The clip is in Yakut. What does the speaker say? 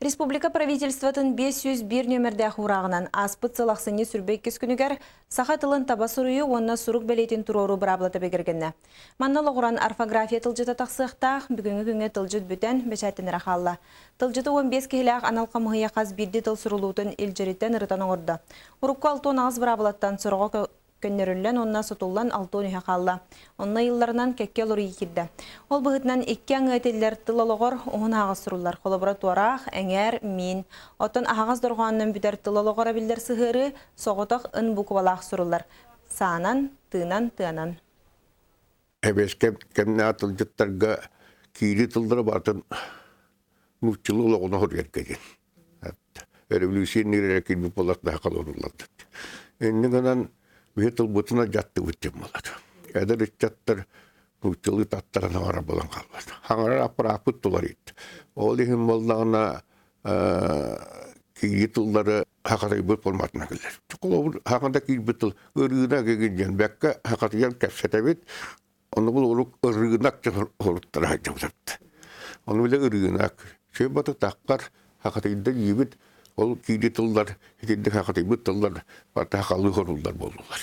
Республика правительствотын 501 нүөмэрдээх уурааҕынан ааспыт сыл ахсынньы сүрбэ иккис күнүгэр саха тылын таба суруйуу уонна сурук бэлиэтин туруоруу быраабылата бигэргэннэ. Манна олоҕуран орфография тылдьыта тахсыахтаах, бүгүҥҥү күҥҥэ тылдьыт бүтэн, бэчээттэнэрэ хаалла. Тылдьыты 15 киһилээх анал хамыһыйа хас биирдии тыл сурулуутун илдьириттэн ырытан оҥордо. Урукку 68 быраабылаттан сороҕо көннөрүллэн уонна сотуллан 63 хаалла. Онно ыйылларынан кэккэ уларыйыы киирдэ. Ол быһыытынан икки аҥыы этиллэр тыл олоҕор уһун аһаҕас суруллар. Холобура туораах, эҥээр, миин. Оттон аһаҕас дорҕоонунан бүтэр тыл олоҕор эбиллэр сыһыарыы соҕотох ын буквалаах суруллар. Саанан, тыынан, тыанан. Эбиэскэ кэмнээх тылдьыттарга киирии тыллары барытын нууччалыы олоҕун оһуруйарга диэн. Революция иннигэр эрэ киирбит буоллар холоруллар. Инньэ гынан биһи тылбытын алдьаттыбыт диэн буолар. Эдэр ыччаттар нууччалыы таттаран хаҥарар буолан хаалбат. Хаҥарар аппарааппыт туларыйт. Ол иһин буоллаҕына киирии тыллары хахатыйбыт форматына кэлэр. Холобур, хаҥада киирбит тыл ырыына кигин диэн бэккэ хахатыйан кэпсэтэбит. Ону бу урук ырыынак хоруттара сылдьабыт. Ону биле ырыынак. Сөбаты таххар хахатыйда диибит. Ол киири тыллар, итинник хахатыйбыт тыллар барыта хахалыы хоруллар буоллулар.